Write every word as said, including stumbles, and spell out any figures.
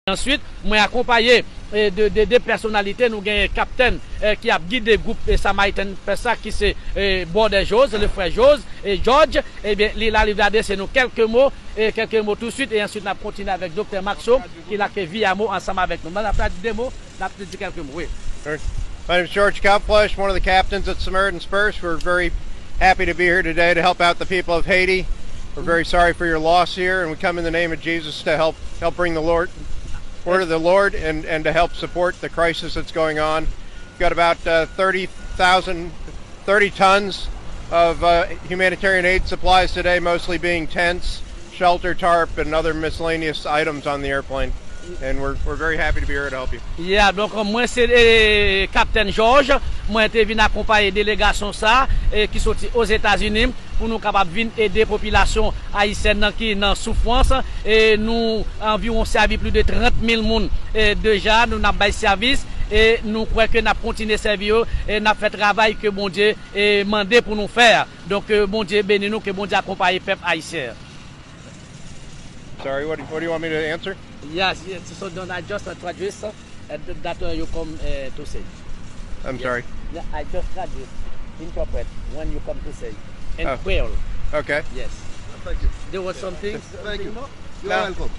Answit, mwen akonpaye e de, de, de pèsonalite. Nou genyen kaptèn e ki ap gide gwoup e Samaritan Press la, ki se e Brother Jose, le frè Jose, e George, ebyen, li la, li vle adrese nou kèlke mo, e kèlke mo touswit, e answit n ap kontinye avèk Doktè Maxo, ki la ke Viyamo ansanm avèk nou. Mwen ap di de mo, n ap di kèlke mo, wi. My name is George Kauffleisch, one of the captains at Samaritan's Purse. We're very happy to be here today to help out the people of Haiti. We're very sorry for your loss here, and we come in the name of Jesus to help help bring the Lord, word of the Lord, and and to help support the crisis that's going on. We've got about uh, thirty thousand, thirty tons of uh, humanitarian aid supplies today, mostly being tents, shelter tarp, and other miscellaneous items on the airplane. And we're, we're very happy to be here to help you. Yeah, donk mwen se eh, Kaptèn George, mwen te vin akonpaye delegasyon sa eh, ki soti Ozetazini pou nou kapab vin ede popilasyon ayisyèn nan ki nan soufrans. E nou anviwon sèvi plis de trant mil moun eh, deja, nou n ap bay sèvis e nou kwè ke n ap kontinye sèvi yo e n ap fè travay ke Bondye eh, mande pou nou fè a. Donk ke Bondye beni nou, ke Bondye akonpaye pèp ayisyen an. Sorry, what, what do you want me to answer? Yes, yes. So then I just uh, tradus uh, that uh, you come uh, to say. I'm sorry. Yeah, I just tradus, interpret when you come to say in Oh. Creole. Okay. Yes. Thank you. There was something. Thank you. No? You're No. Welcome.